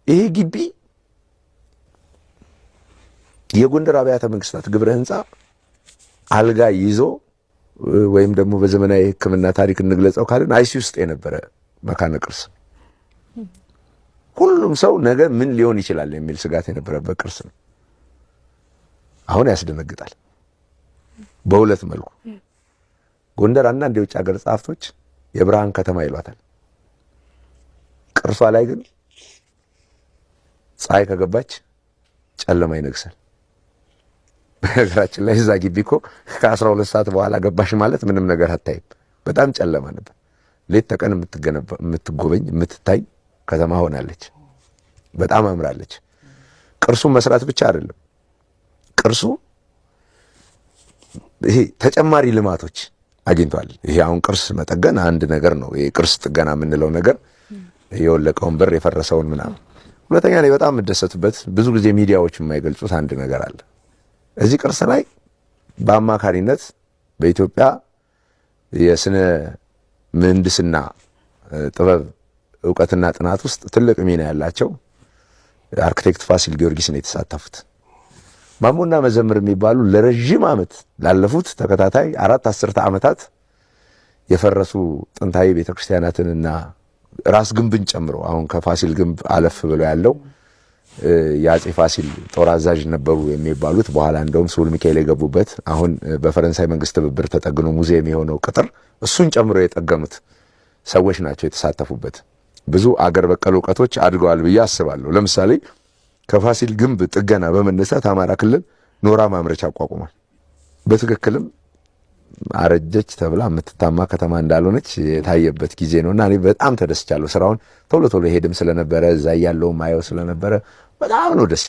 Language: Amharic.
ይሄ ግቢ የጎንደር አብያተ መንግስታት ግብረ ህንፃ አልጋ ይዞ ወይም ደግሞ በዘመናዊ ሕክምና ታሪክ እንግለጸው ካልን ICU ውስጥ የነበረ መካነ ቅርስ፣ ሁሉም ሰው ነገ ምን ሊሆን ይችላል የሚል ስጋት የነበረበት ቅርስ ነው። አሁን ያስደነግጣል በሁለት መልኩ። ጎንደር አንዳንድ የውጭ ሀገር ጸሐፍቶች የብርሃን ከተማ ይሏታል። ቅርሷ ላይ ግን ፀሐይ ከገባች ጨለማ ይነግሳል። በነገራችን ላይ እዛ ግቢ እኮ ከ12 ሰዓት በኋላ ገባሽ ማለት ምንም ነገር አታይም። በጣም ጨለማ ነበር። ሌት ተቀን የምትጎበኝ የምትታይ ከተማ ሆናለች። በጣም አምራለች። ቅርሱን መስራት ብቻ አይደለም፣ ቅርሱ ይሄ ተጨማሪ ልማቶች አግኝቷል። ይሄ አሁን ቅርስ መጠገን አንድ ነገር ነው። ይሄ ቅርስ ጥገና የምንለው ነገር የወለቀውን በር የፈረሰውን ምናምን። ሁለተኛ እኔ በጣም የምደሰትበት፣ ብዙ ጊዜ ሚዲያዎች የማይገልጹት አንድ ነገር አለ። እዚህ ቅርስ ላይ በአማካሪነት በኢትዮጵያ የስነ ምህንድስና ጥበብ እውቀትና ጥናት ውስጥ ትልቅ ሚና ያላቸው አርክቴክት ፋሲል ጊዮርጊስ ነው የተሳተፉት። ማሞና መዘምር የሚባሉ ለረዥም ዓመት፣ ላለፉት ተከታታይ 4 አስርተ ዓመታት የፈረሱ ጥንታዊ ቤተክርስቲያናትንና ራስ ግንብን ጨምሮ፣ አሁን ከፋሲል ግንብ አለፍ ብሎ ያለው የአጼ ፋሲል ጦር አዛዥ ነበሩ የሚባሉት፣ በኋላ እንደውም ስሁል ሚካኤል የገቡበት፣ አሁን በፈረንሳይ መንግስት ትብብር ተጠግኖ ሙዚየም የሆነው ቅጥር፣ እሱን ጨምሮ የጠገኑት ሰዎች ናቸው የተሳተፉበት። ብዙ አገር በቀል እውቀቶች አድገዋል ብዬ አስባለሁ። ለምሳሌ ከፋሲል ግንብ ጥገና በመነሳት አማራ ክልል ኖራ ማምረቻ አቋቁሟል። በትክክልም አረጀች ተብላ የምትታማ ከተማ እንዳልሆነች የታየበት ጊዜ ነው እና እኔ በጣም ተደስቻለሁ። ስራውን ቶሎ ቶሎ ሄድም ስለነበረ፣ እዛ ያለው ማየው ስለነበረ በጣም ነው ደስ